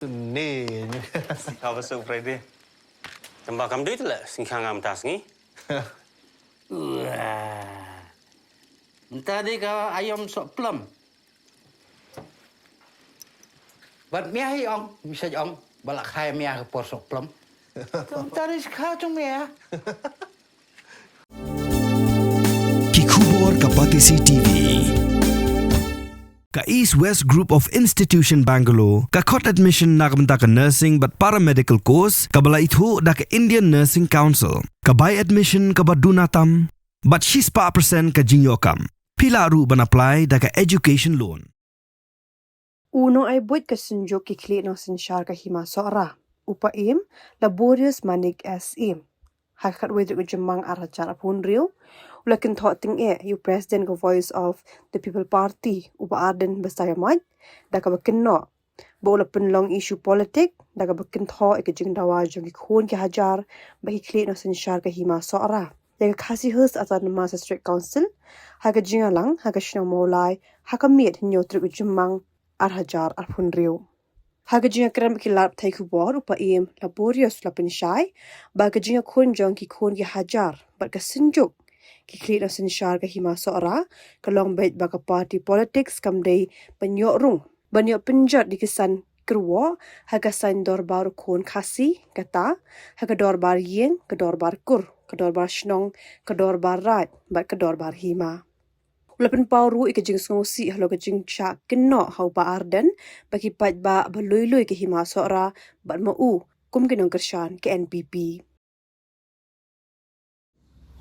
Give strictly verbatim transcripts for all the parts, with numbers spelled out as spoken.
Ni. Ka ba suk Friday. Tamba kam dei te la sing khang am tas ngi. Wah. Mynta dei ka aïom sohplem. Bad mia hi ong, misa ong, ba la khai mia ka por sohplem. Mynta dei skha jong mia. Ki khubor ka Batesi T V. Ka East West Group of Institution Bangalore ka khot admission na ka bynta ka nursing bad paramedical course kaba la ithuh da ka Indian Nursing Council. Ka bai admission kaba duna tam bad shispah percent ka jingïoh kam. Phi lah ruh ban apply da ka education loan. U nongai buit ka Synjuk ki khlieh nongsynshar ka Hima Sohra, u Paiem Laborius Manik S M, ha ka khatwei tarik u Jymmang ar hajar arphew hynriew, u la kynthoh tyngeh ïa u President ka Voice of the People Party, u Bah Ardent Basaiawmoit, da kaba kynnoh ba u la pynlong issue politik da kaba kynthoh ïa ka jingdawa jong ki khun ki hajar bad ki khlieh nongsynshar ka Hima Sohra ïa ka Khasi Hills Autonomous District Council ha ka jingïalang ha ka shnong Mawlai ha ka miet hynñiew tarik u Jymmang ar hajar arphew hynriew. Ha ka jingïakren bad ki lad pathai khubor, u Paiem Laborius u la pynshai ba ka jingïakhun jong ki khun ki hajar bad ka Synjuk ki khlieh nongsynshar ka Hima Sohra ka long beit ba ka party politics kam dei ban ïoh rung ban ïoh pynjot ïa ki san kyrwoh ha ka saiñ dorbar u khun Khasi, kata ha ka dorbar ïing, ka dorbar kur, ka dorbar shnong, ka dorbar raid bad ka dorbar hima. U la pynpaw ruh ïa ka jingsngewsih halor ka jingshah kynnoh ha u Bah Ardent ba ki paidbah ba lui lui ka Hima Sohra bad ma u kum ki nongkyrshan ka N P P.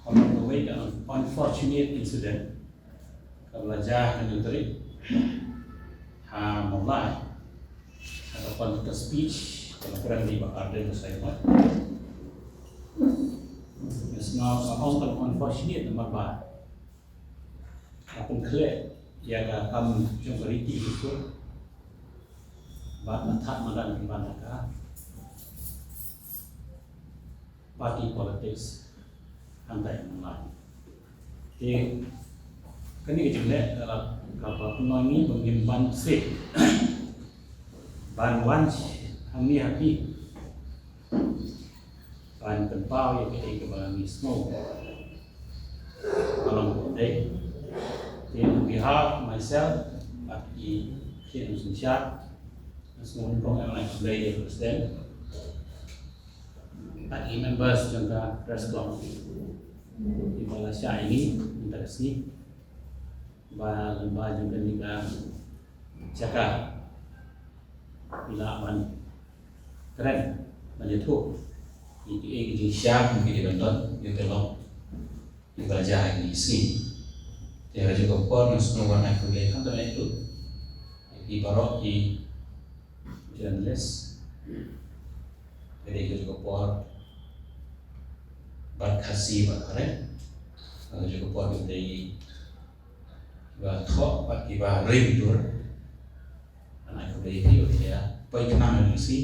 Kawei ka unfortunate incident kaba la jia ha ka New Tarik ha Mawlai, ha ka political speech kaba kren da i Bah Ardent Basaiawmoit. Nga sngew ka ong ka unfortunate namar ba ka pynkhleh ïa ka kam jong ka riti ka sur bad ka thad madan pynban ha ka party politics hangtai hangtai. Te kane ka jingleh ka la, ka ba pynlong ngi ba ngim ban sih ban wan hangne ha phi ban pynpaw ïa kaei kaba ngi sngew. Ka long kumne. Te on behalf of myself bad ki khlieh nongsynshar, nga sngew nyngkong ïa ka bynta ïa ka President bad ki members jong ka press club kiba la shah ïa ngi mynta ka sngi. Ba lyngba jong kane ka jaka phi lah ban kren, ban ïathuh ïa kiei ki jingshai, ïa ki jingdon, ïa ki long, ïa ka la jia ha kine ki sngi. Te ha kajuh ka por nga sngewbha ban ai khublei khamtam eh ïa phi baroh ki journalist. Ka dei kajuh ka por bad Khasi bad Khare, ka dei kajuh ka por ki dei kiba thoh bad kiba ring dur. Ngan ai khublei ïa phi, ïa phi ba phi khnang ïa ngi,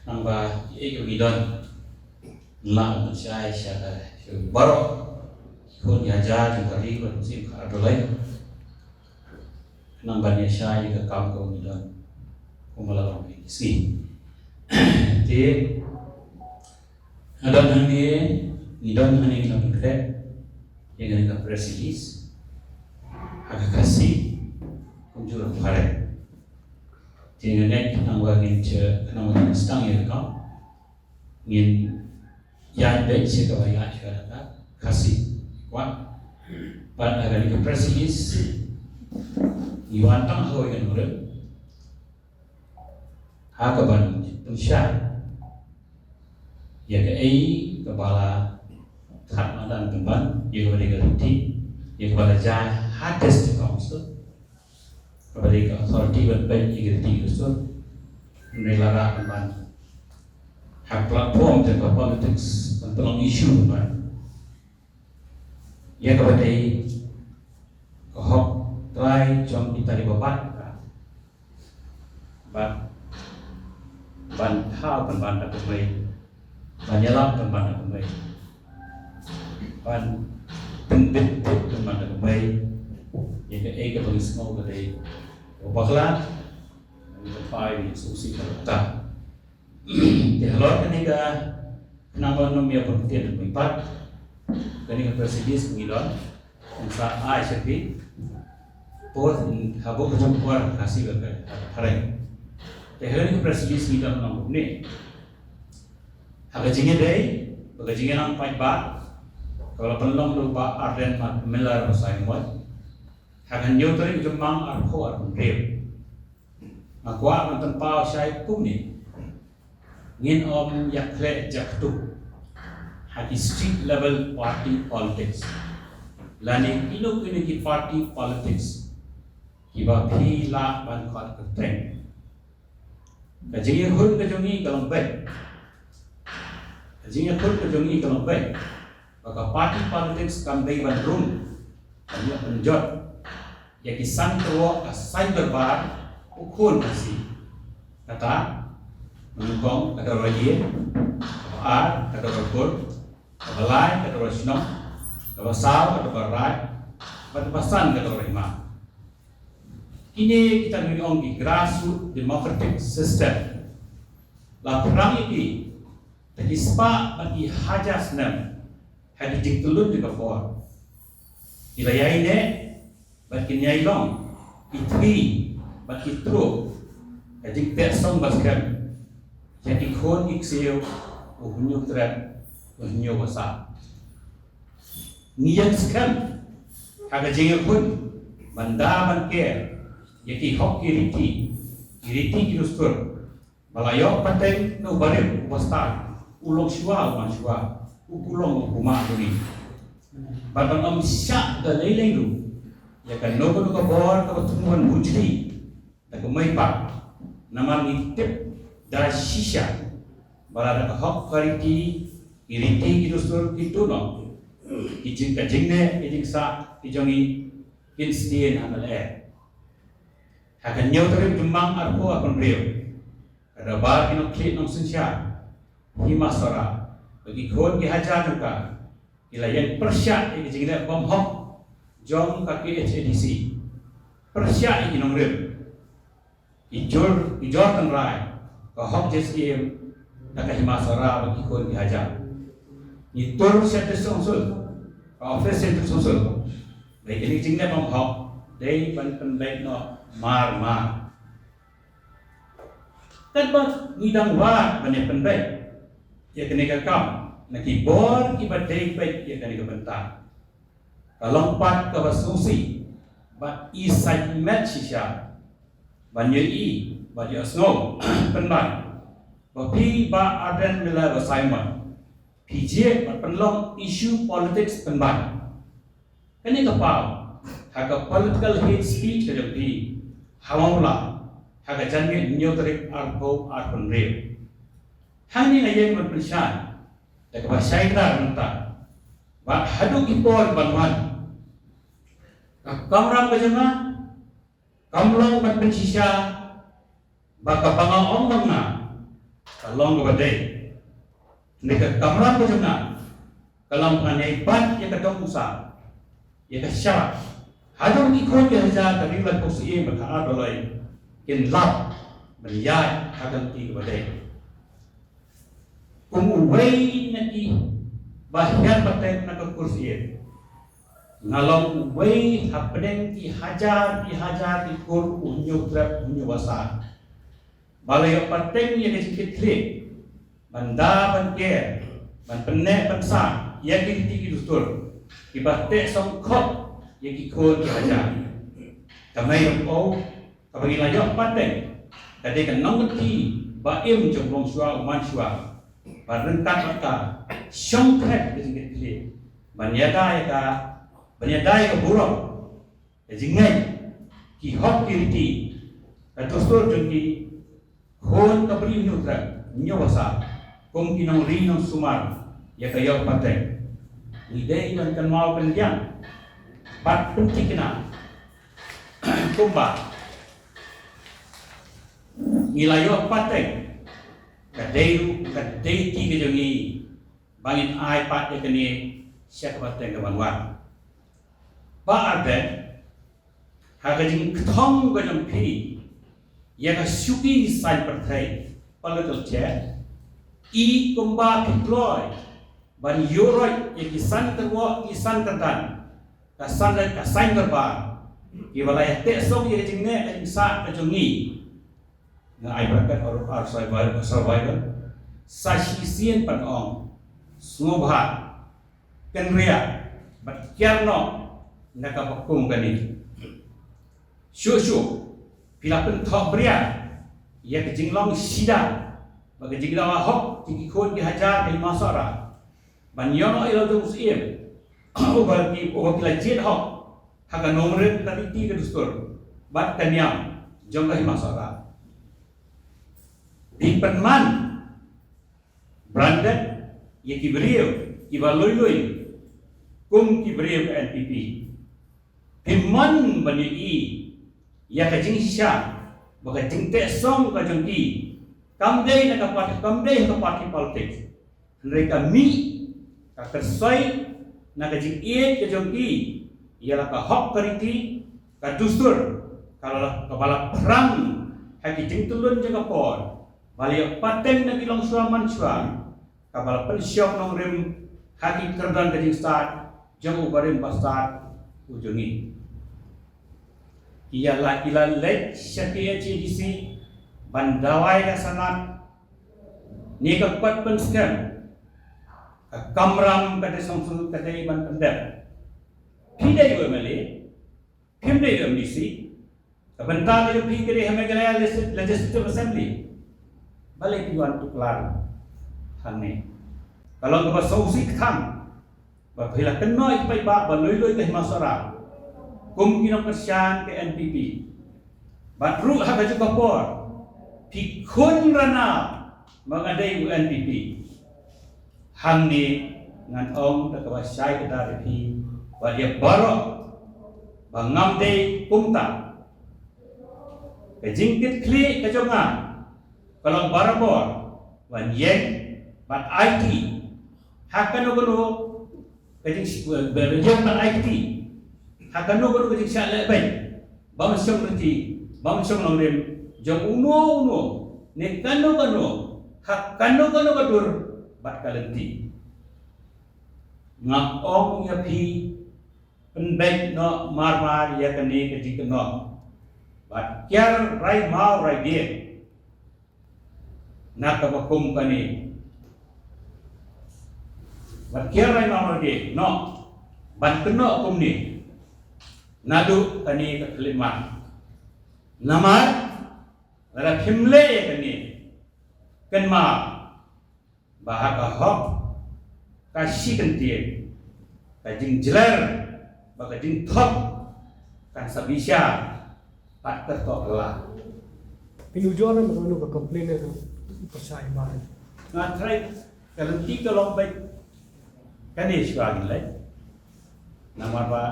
khnang ba kiei kiba ngi don ngi lah ban pynshai sha ka, sha baroh ki khun ki hajar jong ka ri bad ka mynsiem Khadulai, khnang ban ïa shai ïa ka kam kaba ngi don kumba la long ha kine ki sngi. Te nga don hangne, ngi don hangne, ngi la pynkhreh ïa kane ka press release ha ka Khasi kumjuh ruh ha ka Khare. Te nga ngeit khnang ba ngin shu, khnang ba ngin sdang ïa ka kam, ngin ïaid beit sha kaba ïaid sha ka Khasi. Kwah, bad ha kane ka press release ngi wan tang ha kawei ka nongrim ha kaban pynshai ïa kaei kaba la thad madan pynban, ïa kaba dei ka riti, ïa kaba la jia ha District Council, kaba dei ka authority ban peit ïa ka riti ka dustur. Hynrei la rah pynban ha platform jong ka politics ban pynlong issue pynban ïa kaba dei ka hok trai jong kita kiba bat ka, ban, ban thaw pynban da kumwei, ban ïalap pynban da kumwei, ban pynbit bit pynban da kumwei ïa kaei kaba ngi sngew ka dei kaba bakla, Ka pai ni sngewsih ka ta. Te halor kane ka khnang ban nym ïa pynktien mympat, kane ka press release ngi don ngi sa ai sha phi. Both in ha bok ka jong kwar ka si ka ka phareng. Te halor kane ka press release ngi don nang ne. Ha ka jingïadei ba ka jingïalang paidbah ka la pynlong da u Bah Ardent Miller Basaiawmoit ha ka hynñiew tarik u Jymmang arphew arphew hynriew. Nga kwah ban pynpaw shai kumne. Ngin ym ïa khleh jaktu ha ki street level party politics lane kino kino ki party politics kiba phi lah ban khot kyrteng. Ka jingïakhun ka jong ngi ka long beit. Ka jingïakhun ka jong ngi ka long beit ba ka party politics kam dei ban rung ban ïa pynjot ïa ki san kawok ka saiñ dorbar u khun Khasi. Kata, nyngkong ka dorbar ïing, kaba ar ka dorbar kur, kaba lai ka dorbar shnong, kaba saw ka dorbar raid, bad kaba san ka dorbar hima. Kine kita ngi ong ki grassroots democratic system. La phrang ïa ki da ki spah bad ki hajar snem ha ki jingtylli jong ka por. Ki la ïaineh bad kin ïai long ki thri bad ki truk ka jingteh song ba skhem ïa ki khun ki ksiew u Hynñiewtrep u Hynñiewbasah. Ngi ïeng skhem ha ka jingïakhun ban da ban ker ïa ki hok ki riti, ki riti ki dustur ba la ïoh pateng na u barim u bastad, u longshuwa u manshuwa, u kulong u kumah duni. Bad ban ym shah da lei lei ruh ïa kano kano ka bor kaba thmu ban bujli da ka mei pat. Namar ngi tip da shisha ba lada ka hok ka riti, ki riti ki dustur ki tuh noh, ki jing ka jingneh ki jingsah ki jong ngi kin sdien ha ka lyer. Ha ka hynñiew tarik Jymmang arphew arphew hynriew, ka dorbar ki nongthliew nongsynshar Hima Sohra bad ki khun ki hajar jong ka ki la ïeng pyrshah ïa ka jingleh bymhok jong ka K H A D C, pyrshah ïa ki nongrim, ki jur ki jor tynrai, ka hok J C M, da ka Hima Sohra bad ki khun ki hajar. Ngi tur sha District Council, ka office District Council, ba ïa kane ka jingleh bymhok dei ban pynbeit noh mar mar. Katba ngi dang wad ban ïa pynbeit ïa kane ka kam na ki bor kiba dei beit ïa kane ka bynta, ka long pat kaba sngewsih bad i sait met shisha ban ïohi bad ïohsngew pynban ba phi Bah Ardent Miller Basaiawmoit phi jied bad pynlong issue politics pynban. Kane ka paw ha ka political hate speech ka jong phi ha Mawla ha ka janmiet hynñiew tarik arphew arphew hynriew. Hangne nga ïeng ban pynshai da kaba shai kdar mynta bad haduh ki por ban wan, ka kamram ka jong nga kam long ban pynshisha ba kaba nga ong ma nga ka long kaba dei. Hynrei ka kamram ka jong nga ka long ban ïai bat ïa ka dong usah, ïa ka sharap. Haduh ki khun ki hajar ka ri Laitkhursiew bad ka Arbaloi kin lap ban ïaid ha ka lynti kaba dei. Kum uwei na ki ba hiar pateng na ka Khursiew, nga long uwei hapdeng ki hajar ki hajar ki khun u Hynñiewtrep Hynñiewbasah ba la ïoh pateng ïa ka jingkitkhlieh ban da ban ker, ban pynneh pynsah ïa ki riti ki dustur kiba teh song khop ïa ki khun ki hajar. Ka mei ruh, kaba ngi la ïoh pateng ka dei ka nongkynti ba im jong u longshuwa u manshuwa, ba ryngkat bad ka shongkhet ka jingkitkhlieh ban ïada ïa ka, ban ïada ïa ka burom, ka jingngeit, ki hok ki riti, ka dustur jong ki khun ka Bri Hynñiewtrep Hynñiewbasah kum ki nongri nongsumar ïa ka ïoh pateng. Ngi dei ban kynmaw kyndiang bad pynthikna kumba ngi la ïoh pateng, ka dei ruh ka dei ti ka jong ngi ba ngin ai pat ïa kane sha ka pateng ka ban wan. Bah Ardent, ha ka jingkthong ka jong phi ïa ka shuki saiñ pyrthei, political chair, i kumba phi kloi ban ïuhroit ïa ki san kyrwoh ki san kyrdan, ka san ka saiñ kyrpang, kiba la ïa teh song ïa ka jingneh ka jingsah ka jong ngi. Nga ai barakat ar, ar survival, survival. Sa shisien ban ong, sngewbha, kynriah bad kiar noh na kaba kum kane. Shuh shuh phi la pynthoh bria ïa ka jinglong sida bad ka jingdawa hok jong ki khun ki hajar ka Hima Sohra ban ïoh ïa la u jong u Syiem uba ki, uba ki la jied hok ha ka nongrim, ka riti, ka dustur bad ka niam jong ka Hima Sohra. Phi pynman branded ïa ki briew kiba lui lui kum ki briew ka N P P. Phi mon ban ïohi ïa ka jingshisha ba ka jingteh song ka jong ki kam dei na ka party, kam dei ha ka party politics. Hynrei ka mih, ka kyrsoi na ka jingïeit ka jong ki ïa la ka hok, ka riti, ka dustur, ka la, kaba la phrang ha ki jingtylun jong ka por, ba la ïoh pateng na ki longshuwa manshuwa, kaba la pynshong nongrim ha ki kyrdan ka jingstad jong u barim bastad u jong ngi. Ki ïa la, ki la leit sha K H A D C ban dawa ïa ka sanad ne ka kot pynskhem, ka kamram ka dei song song ka dei ban pyndep. Phi dei u M L A, phim dei u M D C. Ka bynta ka jong phi ka dei ha Meghalaya Legis-, Legislative Assembly. Balei phi wan tuklar hangne? Ka long kaba sngewsih kthang ba phi la kynnoh ïa ki paidbah ba lui lui ka Hima Sohra kum ki nongkyrshan ka N P P. Bad ruh ha kajuh ka por phi khun ranab ba nga dei u N P P. Hangne ngan ong da kaba shai kdar ïa phi bad ïa baroh ba ngam dei kumta. Ka jingkitkhlieh ka jong nga ka long barabor ban ïeng ban aiti ha kano kano ka jing, ban ïeng ban aiti ha kano kano ka jingshah lehbeiñ, bym shong lynti, bym shong nongrim jong uno uno ne kano kano ha kano kano ka dur bad ka lynti. Nga ong ïa phi, pynbeit noh marmar ïa kane ka jingkynnoh bad kiar rai maw rai dieng na kaba kum kane. Bad kiar rai maw rai dieng noh ban kynnoh kumne naduh kane ka khyllipmat. Namar lada phim leh ïa kane, kynmaw ba ha ka hok ka shi kyntien, ka jingjler bad ka jingthok kan sa bishar bad kyrkhu kylla. Pynujor na mano ka complain ka pyrshah ïa ma. Nga trai ka lynti ka long beit kane shuwa ngi leit. Namar ba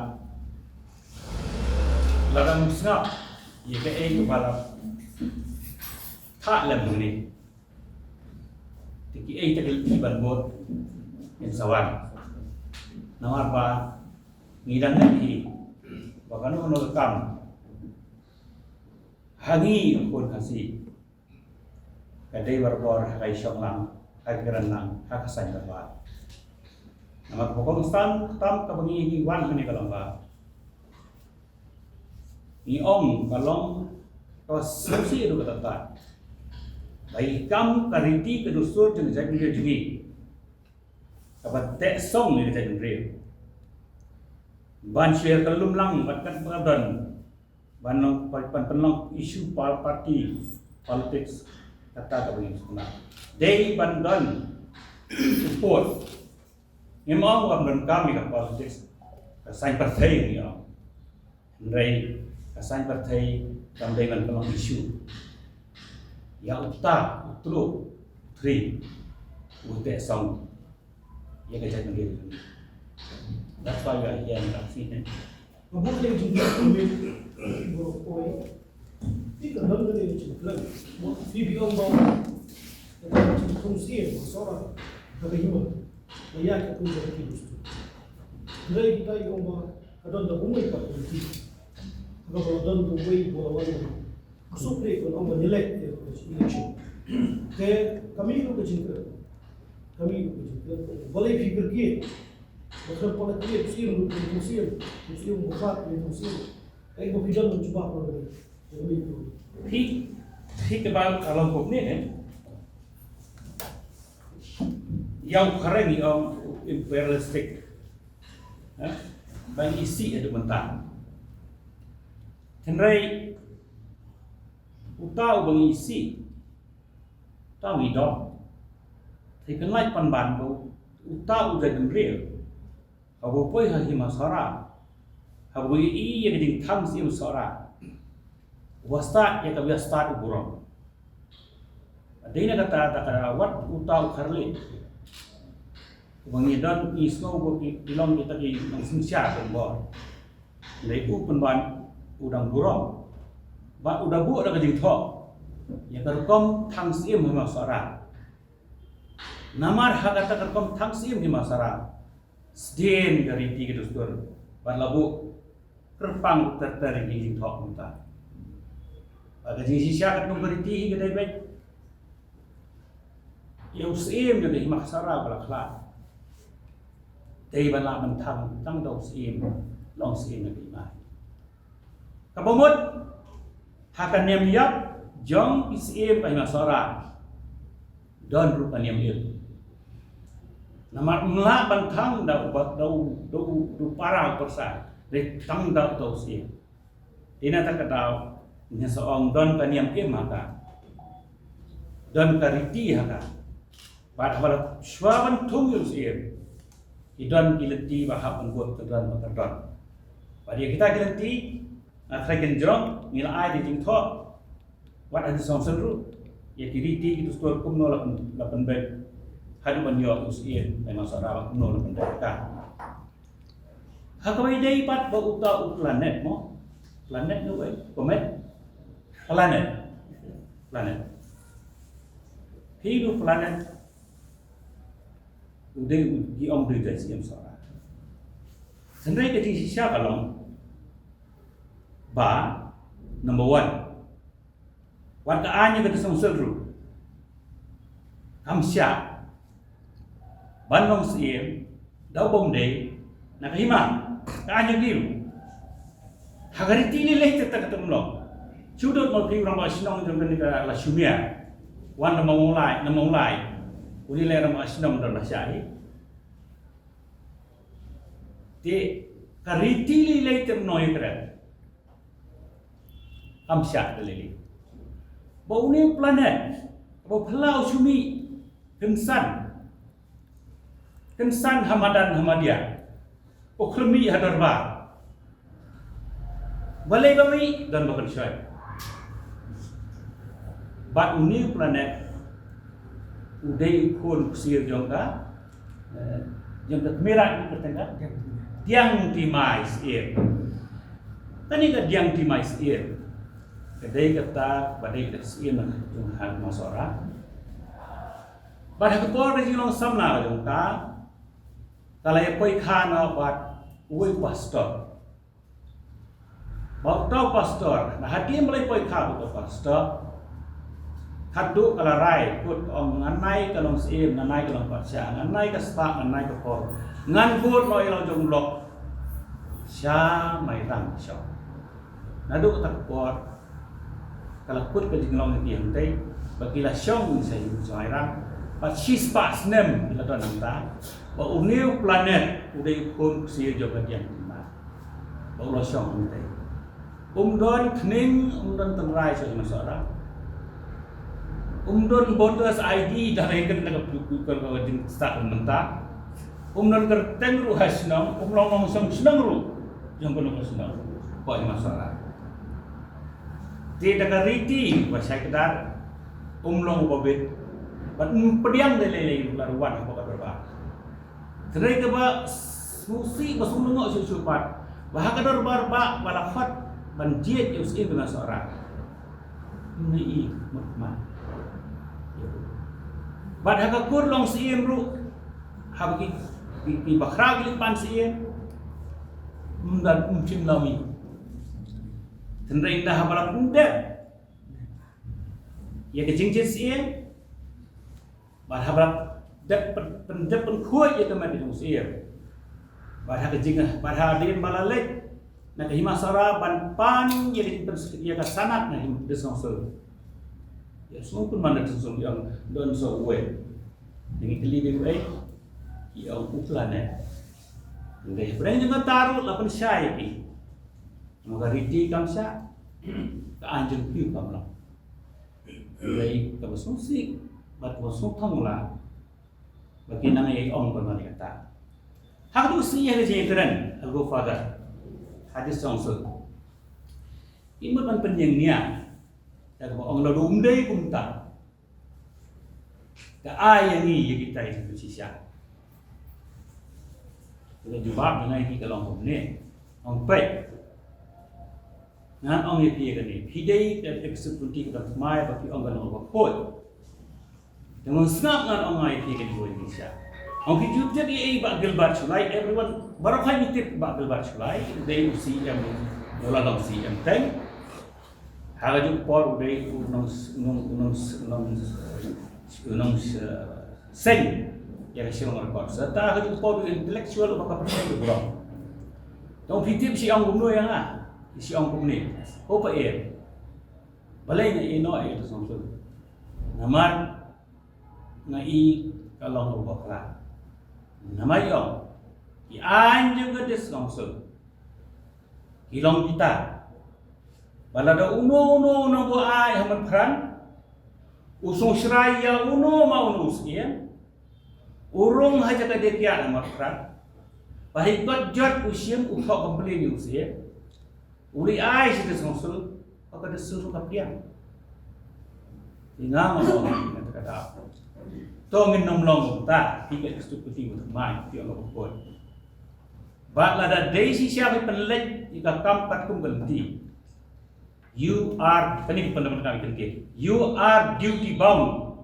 lada ngim sngap ïa kaei kaba la thah lem hangne, te kiei te ki lynti ban bud ngin sa wan. Namar ba ngi dang ngeit hi ba kano kano ka kam ha ngi khun Khasi ka dei barabor ha ka shong lang, ha ka kren lang, ha ka saiñ dorbar. Namar ba kongsan tam kaba ngi, ngi wan hangne ka long ba ngi ong ka long ka sngewsih ruh kata, ba i kam ka riti ka dustur jong ka jaitbynriew jong ngi kaba teh song ïa ka jaitbynriew ban shu ïa ka lum lang bad kan pynlong ban long, ban pynlong issue par-, party politics, kata kaba ngi sngewsih. Dei ban don support. Ngim ong ba ym donkam ïa ka politics, ka saiñ pyrthei ngi ong. Hynrei ka saiñ pyrthei kam dei ban pynlong issue. Ïa uta u tluh, u thring, u teh song ïa ka jaitbynriew. That's why we are here in Khasi. Nga buh ïa ka jingkylli, buh ïa ka poi. Phi ka don ka dei ka jingkylli. Phi, phi ong ba ka jingkylli sien ba Sohra ka ka hima. Ba ïa ka pun ka ki bus tu. Hynrei kita i ong ba ka don da kumwei pat ka lynti. Ka ba don kumwei ba la wan. Kusuk le kon ong ban ïaleh ïa ka election. Te kami ruh ka jingkyrkhu. Kami ruh ka jingkyrkhu. Balei phi kyrkieh? Ba khlem pala kyrkieh, u Syiem ruh u Syiem. U Syiem u khlad u Syiem. Ai ba phi don ban jubab ba kami ruh. Phi, phi kaba ka long kumne, eh? Ïa u khareng i ong imperialistic. Eh? Ba ngi isih ïa u mynta. Hynrei uta uba ngi isih, uta ngi doh. Te pynlait pynban ba uta u jaitbynriew, haba u poi ha hima Sohra, haba u ïohi ïa ka jingthang Syiem Sohra, u ba stad ïa kaba stad u burom. Dei na kata, ta ka wat uta u kharlih uba ngi don, ngi sngew ba ki, ki long kita ki nongsynshar don bor. Dei u pynban u dang burom. Bad u da buh da ka jingthoh ïa ka rukom thang syiem hima Sohra. Namar ha kata ka rukom thang syiem hima Sohra, sdien ka riti ka dustur, bad la buh kyrpang ter ter ïa ki jingthoh mynta. Bad ka jingshisha katkum ka riti hi ka dei beit ïa u syiem jong ka hima Sohra ba la khlad. Dei ban lah ban thang tang da u syiem, long syiem na ka hima. Kaba mut, ha ka niam ïap jong ki syiem ka hima Sohra, don ruh ka niam im. Namar ym lah ban thang da u ba, da u, da u, da u para u pyrsa, dei tang da u, da u syiem. Te na kata ka daw, ngi sa ong don ka niam im ha ka. Don ka riti ha ka. Bad haba la shuwa ban thung ïa u syiem, ki don ki lynti ba hap ban bud, ka don ba ka don. Bad ïa kita ki lynti, nga tharai kan jrong, ngi la ai da jingthoh. Wat ha ka Council ruh, ïa ki riti ki dustur kumno la pyn, la pynbeit. Haduh ban ïoh u syiem, ka hima Sohra ba kumno la pynbeit ka. Ha kaba ïadei pat ba uta u planet mo. Planet no wei, comet. Planet. Planet. Hi u planet. U dei u, ki ong dei u jait syiem Sohra. Hynrei ka jingshisha ka long ba, number one, wat ka aiñ ka Council ruh, kam shah ban long syiem da u bym dei na ka hima. Ka aiñ ruh, ha ka riti lei lei te ta ka tum long. Shu dot mo phi u rangbah shnong jong kane ka Lashumiar, wan na Mawlai, na Mawlai. Uni lei rangbah shnong don la shah hi. Te ka riti lei lei te mnoi kren. Kam shah te lei lei. Ba une u planet, ba phylla u shu mih, kynsan. Kynsan ha madan ha madia. U khlem mih ha dorbar. Balei ba mih, don ba pynshoi. Bad une u planet, u dei u khun ksiar jong ka, eh, jong ka Khmer, u kyrteng ka Diang Timai Syiem. Kane ka Diang Timai Syiem ka dei kata ba dei ka syiem na jong ha Hima Sohra. Bad ha ka por ka jinglong samla jong ka, ka la ïa poi kha noh bad uwei u pastor. Bad uta u pastor, na hadien ba la ïa poi kha bad uta u pastor, khadduh ka la rai, kut ong ngan ai ka nongsyier, ngan ai ka nongpatshah, ngan ai ka spah, ngan ai ka por, ngan bud noh ïa la u jong u lok sha Mairang shong. Naduh kata ka por ka la kut ka jinglong ïa ki hangtei, ba ki la shong sha ïing sha Mairang. Bad shispah snem ki la don hangta. Ba une u planet u dei u khun ksiar jong ka Diang Timai. Ba u la shong hangtei. Um don khning, um don tynrai sha Hima Sohra. Um don voters I D, da lei kane ka pu-, ka, ka jingstad mynta. Um don kyrteng ruh ha shnong, um long nongshong shnong ruh jong kano ka shnong. Ba Hima Sohra. Te da ka riti ba shai kdar, um long u ba bit, bad um pdiang da lei lei ruh la ruh wan ha ka dorbar. Hynrei kaba sngewsih ba sngewlyngngoh shuh shuh pat, ba ha ka dorbar ba, ba la khot ban jied ïa u Syiem Hima Sohra. Ym i mut ma. Bad ha ka kur long syiem ruh, haba ki, ki, ki bakhraw ki leit pan syiem, ym don, ym shym la mih. Hynrei ynda haba la pyndep ïa ka jingjia syiem, bad haba dep pyn-, pyndep pynkhuid ïa ka met ka jong u syiem, bad ha ka jing, bad hadien ba la leit na ka Hima Sohra ban pan ïa ka jingpyn-, ïa ka sanad na him, District Council. Ïa, sngewkun man na District Council ïa don so uwei. Ngi kylli dei uei? Ïa, u Planet. Ngi pyrshang jingmyntoi ruh la pynshai ïa ki. Namar ka riti kam shah, ka aiñ jong phi kam long. Hynrei kaba sngewsih bad kaba sngewthong la ba ki nang ïai ong ban wan ïa kata. Ha ka dei u sngi ha ka jingïakren ha ka Godfather ha District Council. Ki mut ban pynïeng nia da kaba ong lada um dei kumta, ka ai ïa ngi ïa kita ïa ki shisha. Ka jubab jong nga ïa ki ka long kumne. Ong peit. Ngan ong ïa phi ïa kane. Phi dei ka executive committee ka dang thymmai ba phi ong ka long kaba khuid. Te ngan sngap ngan ong ïa phi ïa kane khuid shisha. Ong phi ju tip ïa i Bah Gilbert Shullai, everyone, baroh hi ngi tip Bah Gilbert Shullai, dei u C M, u la long C M teng. Ha kajuh ka por u dei u nong, u nong, u nong, u nong, u nong, eh, seng ïa ka Shillong Record. Serta ha kajuh ka por u intellectual uba ka pyrshah ïa u burom. Te ong phi tip shi ong kumno ïa nga, shi ong kumne. Ho pa er. Balei nga ïeh noh ïa ka sngewsih? Namar nga i ka long kaba bakla. Namar ïa ong ki aiñ jong ka District Council ki long kita. Ba lada uno uno uno ba ai ha Mawphran, u sngewsih ïa uno ma uno u syiem, u rung ha jaka dei kiad ha Mawphran, ba hi kot jot u syiem u thoh complain ïa u syiem, u leit ai sha District Council, ba ka District Council ka pdiang. Ïa nga nga ong ïa kata ka daw. To ngin nym long kumta, phi ka executive ba thymmai, phi ong ba khuid. Bad lada dei shisha phi pynleit ïa ka kam katkum ka lynti, you are, kane ka pynleit ka lynti, you are duty bound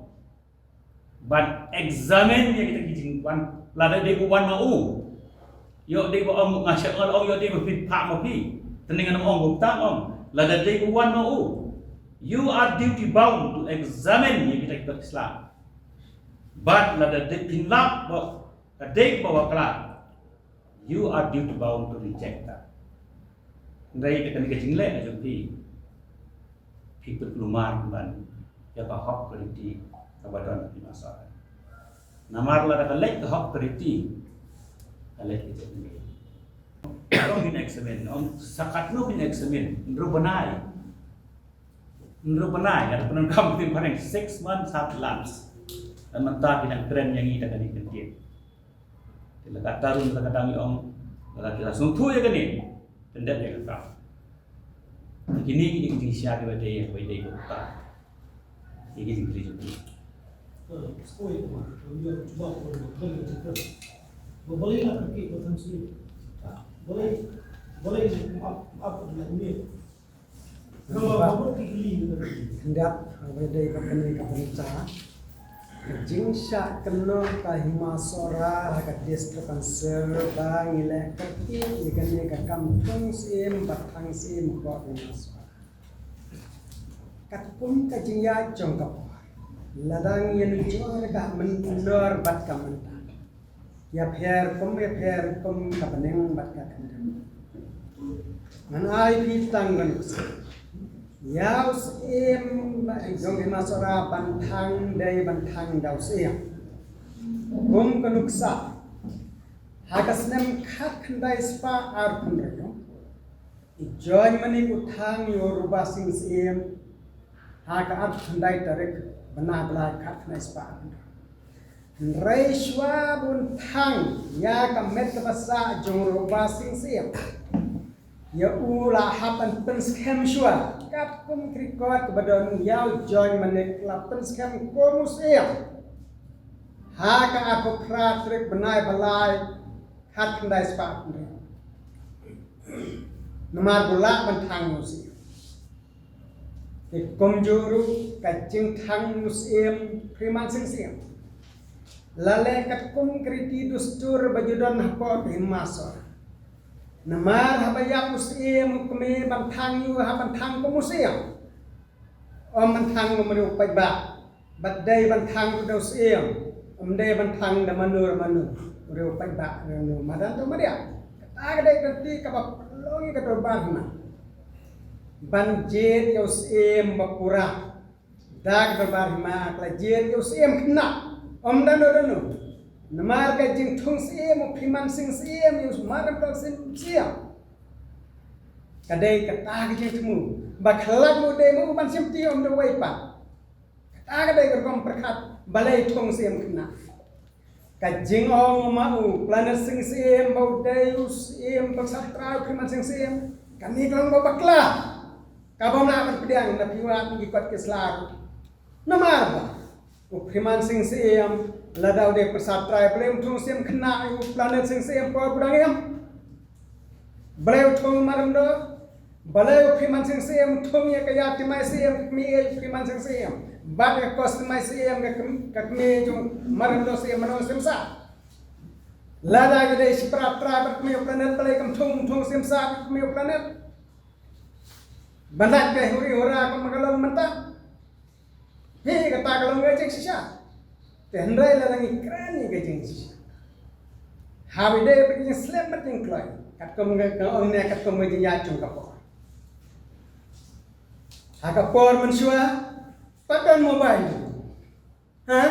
ban examine ïa kita ki jingwan, lada dei ba wan ma u. Ïoh dei ba ong nga shah ong, ïoh dei ba phi phah ma phi. Te ngan ong kumta ong. Lada dei ba wan ma u, you are duty bound to examine ïa kita ki kot ki sla. Bad lada dei phin lap ba ka dei kaba bakla, you are duty bound to reject that. Hynrei da kane ka jingleh ka jong phi, phi pynkulmar ban ïa ka hok ka riti kaba don ha Hima Sohra. Namar lada ka leit ka hok ka riti, ka leit ka jingmut. Ong phin examine, ong sa katno phin examine, hynriew bnai. Hynriew bnai, nga da pyndonkam ktien phareng, six months have elapsed. Te mynta phi nang kren ïa ngi da kane ka ktien. Te la ka Tarun, la ka dang ïa ong, la ka, la sngewthuh ïa kane, pyndep ïa ka kam. Kine ki dei ki jingshisha kiba dei, kiba dei ka uta. Ki dei ki jingkylli jong ki. Balei, balei, balei, Khyndiat, haba dei ba kane ka bynta ka jingshah kynnoh ka Hima Sohra ha ka District Council ba ngi leh kyrkieh ïa kane ka kam thung syiem bad thang syiem hapoh Hima Sohra. Katkum ka jingïaid jong ka por, lada ngi ïanujor ka mynnor bad ka mynta, ïapher kum, ïapher kum ka bneng bad ka kyndem. Ngan ai phi tang ka nuksa. Ïa u syiem jong Hima Sohra ban thang dei ban thang da u syiem. Kum ka nuksa, ha ka snem khatkhyndai spah arphew hynriew, i Joiñ Manik u thang ïa u Robasing Syiem ha ka arphew khyndai tarik bnai ba lai khatkhyndai spah arphew hynriew. Hynrei shuwa ba un thang ïa ka met kaba sah jong u Robasing Syiem, ïa u la hap ban pynskhem shuwa. Katkum ka record kaba don, ïa u Joiñ Manik la pynskhem kum u syiem ha ka arphew phra tarik bnai ba lai khatkhyndai spah arphew hynriew. Namar ba u lah ban thang u syiem. Te kumjuh ruh ka jingthang u syiem Phrimansing Syiem la leh katkum ka riti dustur ba ju don hapoh ka Hima Sohra. Namar haba ïap u syiem u kmie ban thang ïa u, hap ban thang kum u syiem. Ym ban thang u briew paidbah, bad dei ban thang u da u Syiem. Ym dei ban thang da mano mano, u briew paidbah, u briew madan tu madia. Kata ka dei ka lynti kaba pynlong ïa ka dorbar hima. Ban jied ïa u Syiem ba pura. Da ka dorbar hima ka la jied ïa u Syiem khynnah. Ym da no da no. Namar ka jingthung Syiem, u Phim Mansingh Syiem, ïa u Marnathan Syiem. Ka dei kata ka jingthmu. Ba khlad mo dei mo ban shim ti ym da wei pat. Kata ka dei ka rukom pyrkhat balei thung Syiem khynnah. Ka jingong ma u Planet Sing Syiem ba u dei u Syiem ba sah trai u Phim Mansingh Syiem. Kane ka long ba bakla. Kaba mla ban pdiang na phi wad ki kot ki sla. Namar ba u Phim Mansingh Syiem lada u dei ba sah trai, balei um thung Syiem khynnah ïa u Planet Sing Syiem por ba u dang im. Balei u thung Marnathan? Balei u Phim Mansingh Syiem thung ïa ka Ïa Timai Syiem, ka kmie ïa u Phim Mansingh Syiem? Bad ka Kos Timai Syiem, ka km-, ka kmie jong u Marnathan Syiem, mano Syiem sah? Lada ka dei shipara trai bad kmie u Planet, balei kam thung, thung Syiem sah bad kmie u Planet? Ban lait ka huri hura kum ka long mynta. Hi kata ka long ka jingshisha. Te hynrei lada ngi kren ïa ka jingshisha, haba dei ba ka jingslem bad jingkloi, katkum ka, ka ong ne katkum ka jingïaid jong ka por. Ha ka por mynshuwa, pat don mobile. Ha?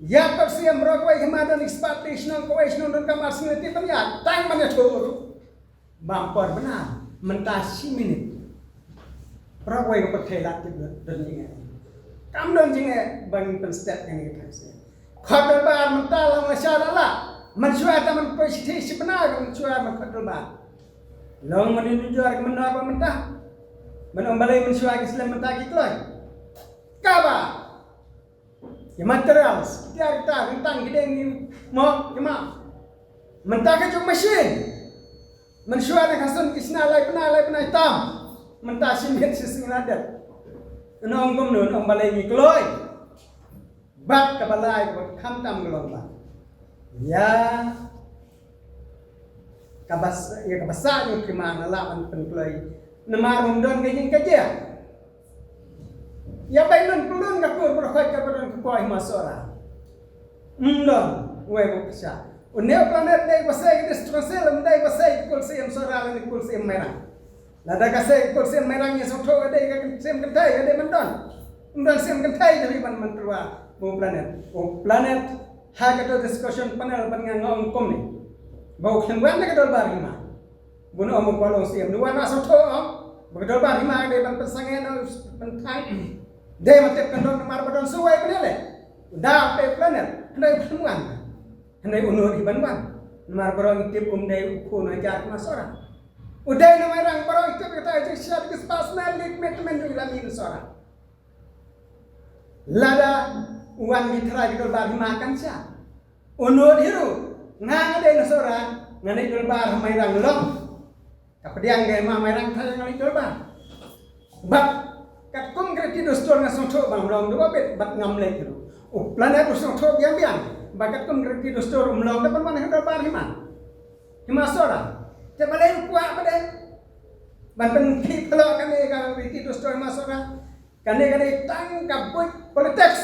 Ïa ka Syiem baroh kawei hima don expert, shnong kawei shnong don kamar sngewthuh ban ïa tang ban ïathuh ruh. Bam por bna mynta shi minit. Baroh kawei ka pyrthei lad tip don jingeh. Kam don jingeh ban pynstet ïa kane ka thang Syiem. Khot dorbar mynta long la sha la la. Mynshuwa ta man poi shi thik shi bnai mynshuwa man khot dorbar. Long man ïa nujor ka mynnor ba mynta. Ban ong balei mynshuwa ki slem mynta ki kloi. Kaba Ki materials, ki tiar ki tar, ki tang, ki deng, ki mok, ki map. Mynta ka jong machine. Mynshuwa na ka sun ki shna lai bnai, lai bnai tam. Mynta shi miet shi sngi la dep. Nong kumno, nong balei ngi kloi. Bad kaba lai, bad khamtam ka long ba ïa kaba sa, ïa kaba sah ïa u Phim Mansingh la lah ban pynkloi. Namar um don ka jingkajia. Ïa bai lun pynlun ka kur baroh khoit kaba don ka por hima Sohra. Um don wei ba pyrshah. Une u Planet dei ba sei ka District Council, um dei ba sei ka Kulsi em Sohra lane ka Kulsi em Mairang. Lada ka sei ka Kulsi em Mairang ïa sngewthuh ka dei ka Syiem kynthei ka dei ban don. Um don Syiem kynthei dei ban, ban tyrwa ba u Planet. U Planet ha kato discussion panel ban nga ong kumne ba u khlem wan na ka dorbar hima. Bun ong ba u Syiem, u wan na sngewthuh ong ba ka dorbar hima ka dei ban pynsangeh na u pynthang. Dei ban tip kan don namar ba don suwei pynleh. Da u dei u Planet, hynrei u khlem wan. Hynrei u nud hi ban wan. Namar baroh ngi tip um dei u khun hajar hima Sohra. U dei na Mairang baroh ngi tip kata ka jingshisha, ka personal commitment jong u la mih na Sohra. Lada u wan ngi tharai ka dorbar hima kan sha. U nud hi ruh, nga nga dei na Sohra, nga leit dorbar ha Mairang long. Ka pdiang ka hima Mairang tharai nga leit dorbar. Bad katkum ka riti dustur nga sngewthuh ba ngam long da ba bit bad ngam leit ruh. U Planet u sngewthuh biang biang ba katkum ka riti dustur um long da ban wan ha dorbar hima, hima Sohra. Te balei u kwah ba dei ban pynkhih pynlong kane ka riti dustur hima Sohra? Kane ka dei tang ka buit politics.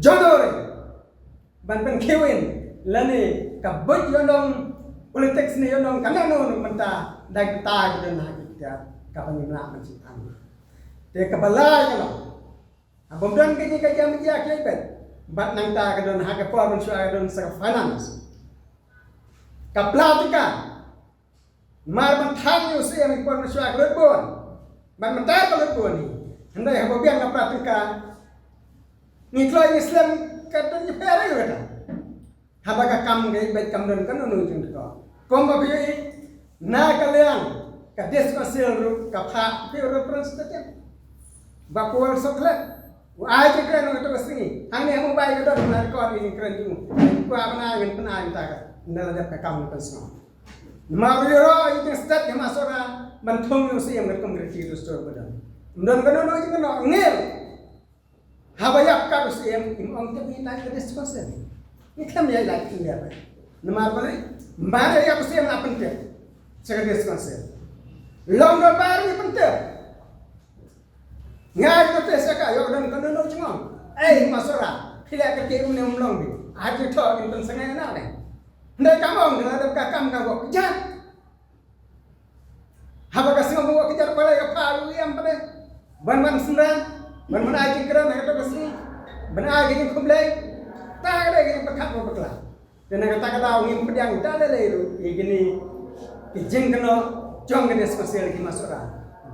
Jodor ban pynkhiew in lane ka buit ïa u nong politics ne ïa u nong kane no no mynta da kita ki don ha kita ka ban ïa ban sngewthuh. Te kaba lai ka long, ha bym don ka jingkajia mijia ki bad bad nangta ka don ha ka por mynshuwa ka don sa ka finance. Ka pla tyngka. Mar ban thang ïa u Syiem ki por mynshuwa ka lut bun. Ban mynta ka lut bun hi. Hynrei haba biang na pla tyngka, ngi kloi ngi slem ka don ngi pher ïa kata. Haba ka kam ka ibet kam don ka nunu jingthoh. Kumba phi ïohi na ka liang ka District Council ruh ka phah phi representative. Ba Paul Soklet u ai jingkren ong kata ka sngi. Hangne ha mobile ka don na record ïa jingkren jong u. Kwah ban ai ngan pynai mynta ka. Ynda la dep ka kam ngan pynsngew. Namar u ïaroh ïa jingstet ïa ma Sohra ban thung ïa u Syiem katkum ka riti dustur ba don. Ym don kano kano jingkynnoh ngim. Haba ïap kat u Syiem, im ong tip ngi na ka District Council. Ngi khlem ïa ïaid ngi ïa bai. Namar balei? Mar ïa ïap u Syiem la pyntip sha ka District Council. Long dorbar ngi pyntip. Nga ai notice ïa ka, ïoh don kano kano jingong. Ei, Hima Sohra, phi leh kata um ne um long bi. Ai jingthoh kin pynsngew na ne. Ndai ka ong, nga dep ka kam ka wok kjat. Haba ka sngew ba wok kjat, balei ka phah u ïam pade. Ban ban synran, ban ban ai jingkren ha kato ka sngi. Ban ai ka jingkhublei. Ta ka dei ka jingpyrkhat ba bakla. Te na kata ka daw ngim pdiang da lei lei ruh ïa kine ki jingkynnoh jong ka District Council Hima Sohra.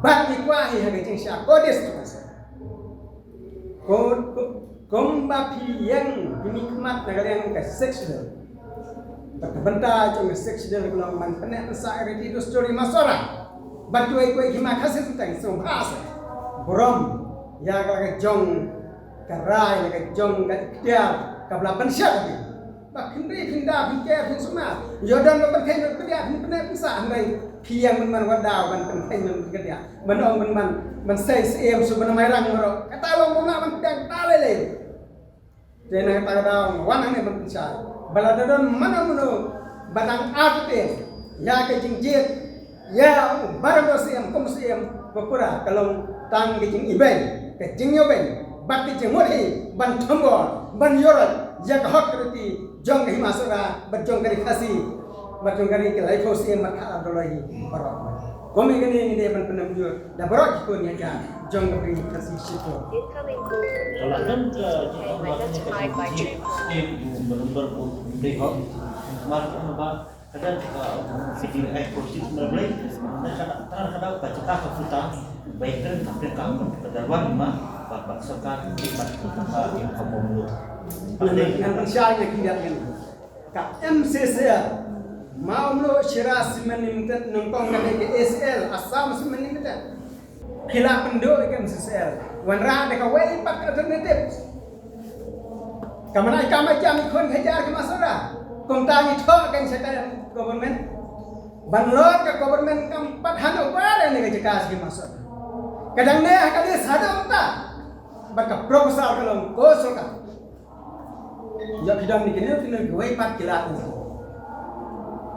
Bad ngi kwah hi ha ka jingshah ko District Council. Ko, ko, kumba phi ïeng phi mihkhmat na ka liang ka Sixth Schedule. Bad ka bynta jong ka Sixth Schedule ka long ban pynneh pynsah ïa ka riti dustur Hima Sohra. Bad kiwei kiwei ki Hima Khasi Synteng sngewbha seh burom ïa ka la ka jong ka rai, la ka jong ka iktiar kaba la pynshai. Ba khyndiat khyndiat khyndiat khyndiat sumar. Ïoh don ba pynkheiñ ban pyndiat pyndiat pynsah hynrei phi ïeng ban man wad daw ban pynkheiñ ban pyndiat. Ban ong ban man ban sei siem shu ban mai rang maro. Kata long ban ban pyndiat kata lei lei. Te na kata ka daw wan hangne ban pynshai. Ba la don mano mano ba dang artatien ïa ka jingjied. Ïa, u Baram Siem, kum Siem, ba pura ka long tang ka jingibeiñ, ka jingïabeiñ, bad ka jingmut hi, ban thombor, ban ïoh ïa ka hok ka riti jong ka Hima Sohra, bad jong ka ri Khasi, bad jong ka ri ki laiphew Siem, bad ka Abdullah hi, baroh. Kum ïa kane ngi dei ban pyndem jur da baroh ki khun ïa ka jong ka ri Khasi shipor. Incoming call. Ka la don ka jingmut ïa ka jingjied, Siem, u Baram Siem, u dei hok, mar ka ba Ka don ka, um, sitting act procedure na Blei. Na ka, ka, ka daw ka jaka ka puta, ba ïa kren ka pyrkhat ka, ka dalwan ma, ba, ba sorkar ki mat ka, ka, ka, ka bom lu. Ba dei ka pyrshah ïa ki ïa ki. Ka M C C L, Mawmluh Shira Cement Limited, nyngkong ka dei ka A C L, Assam Cement Limited. Ki la pynduh ïa ka M C C L. Wanrah da kawei pat ka alternative. Ka mane ai kam ai jam ïa ki khun ki hajar ki Hima Sohra. Kumta ngi thoh kein sha ka government. Ban lor ka government kam pat handover ïa kane ka jaka sha ki Hima Sohra. Ka dang ne ha ka list haduh mynta. Bad ka proposal ka long ko sorkar. Ïoh ki don ni kine kine kiwei pat ki lad.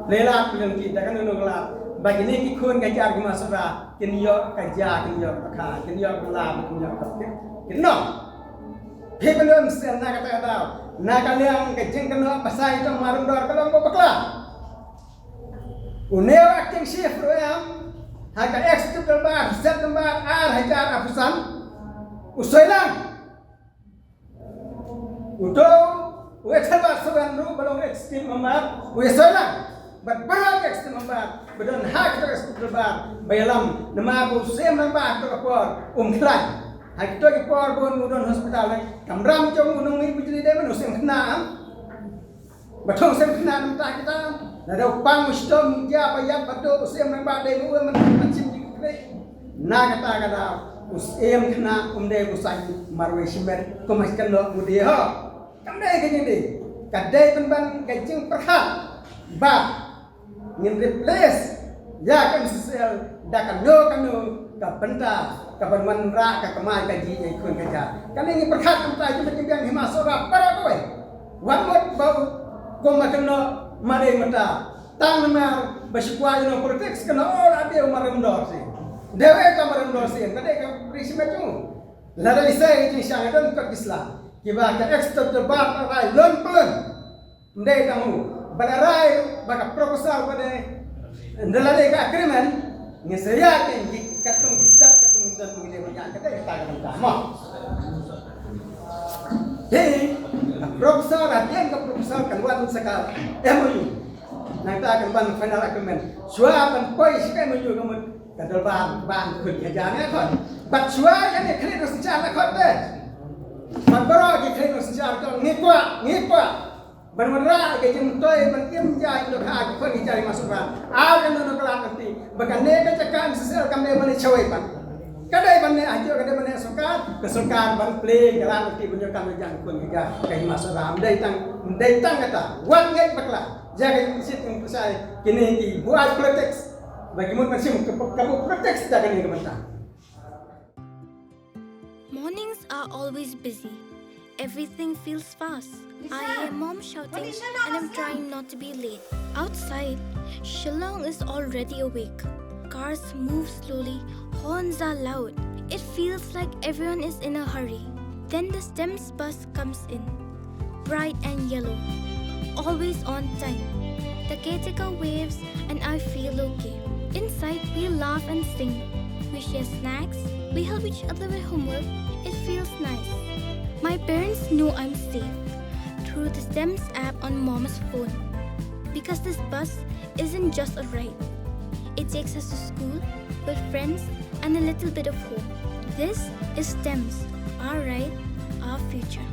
Lei lad ki don ki da kano kano ki lad. Ba kine ki khun ka jar ki Hima Sohra kin ïoh ka ja, kin ïoh ka kha, kin ïoh ka la, kin ïoh ka pit, kin noh. Phi ban don sel na kata ka daw. Na ka liang ka jingkynnoh ba sai jong Marumdor ka long ba bakla. Une u acting chief ruh em ha ka executive bar, set number ar hajar arphew san. U Soilang. Uto u Ethelbert Soilang ruh ba long executive member, u ïa Soilang. Bad baroh ki executive member ba don ha kato ka executive bar ba ïalam namar ba u Siem Rangbah ha kato ka por um khlaiñ. Ha kato ka por ba u don hospital, kamram jong u nongmih bujli dei ban u Siem Khynnah. Ba thong Siem Khynnah namar kita. Lada u pang u shitom u jia ba ïap ba duk u Siem Rangbah dei ba u man man shim jingkyrkhu. Na kata ka daw u Siem Khynnah um dei u saiñ marwei shimet kum ha kynnoh u dei ho. Kam dei ka jingdei. Ka dei pynban ka jingpyrkhat ba ngin replace ïa ka M C C L da kano kano ka bynta ka ban wanrah ka kamai kajih ïa ki khun ka jar. Kane ngi pyrkhat kumta jingbiang Hima Sohra para kawei. Wat mut ba u kum ma kynnoh ma dei mynta. Tang namar ba shu kwah ïa u politics kynnoh, oh, la dei u Marumdor Siem. Dei wei ka Marumdor Siem, ka dei ka ri shimet jong u. Lada lei sei jingshisha nga don kot ki sla kiba ka executive bar ka rai lon plon. Ndei tang u ba la rai ba ka proposal ba dei, nda la dei ka agreement, ngi sa ïa ki katkum ki step katkum ki don ngi dei ban ïa ka dei ka ta ka ta mo. Hi ka proposal, hadien ka proposal kan wan sa ka M O U. Nangta kan wan final agreement. Shuwa ban poi sha ka M O U ka mut ka dol ban ban khun ka jar ne khot. Bad shuwa ka ne khlieh noh synshar ne khot te. Bad baroh ki khlieh noh synshar to ngi kwah, ngi kwah. Ban wanrah ka jingmyntoi ban im ja ïa ki dohkha ki khun ki jar Hima Sohra. Ar kano kano ka lad lynti ba kane ka jaka M C C L kam dei ban leit shawei pat. Ka dei ban leit hajuh, ka dei ban leit sorkar, ka sorkar ban plie ka lad lynti ban ïoh kam ïa ki khun ki jar ka Hima Sohra. Ym dei tang, ym dei tang kata. Wat ngeit bakla. Ïa ka jingshit jingpyrshah kine ki buai politics. Ba ki mut ban shim ka, ka buai politics da kane ka bynta. Mornings are always busy. Everything feels fast. I hear mom shouting and I'm trying not to be late. Outside, Shillong is already awake. Cars move slowly, horns are loud. It feels like everyone is in a hurry. Then the STEMS bus comes in, bright and yellow, always on time. The caretaker waves and I feel okay. Inside, we laugh and sing. We share snacks. We help each other with homework. It feels nice. My parents know I'm safe through the STEMS app on mom's phone. Because this bus isn't just a ride. It takes us to school, with friends, and a little bit of hope. This is STEMS, our ride, our future.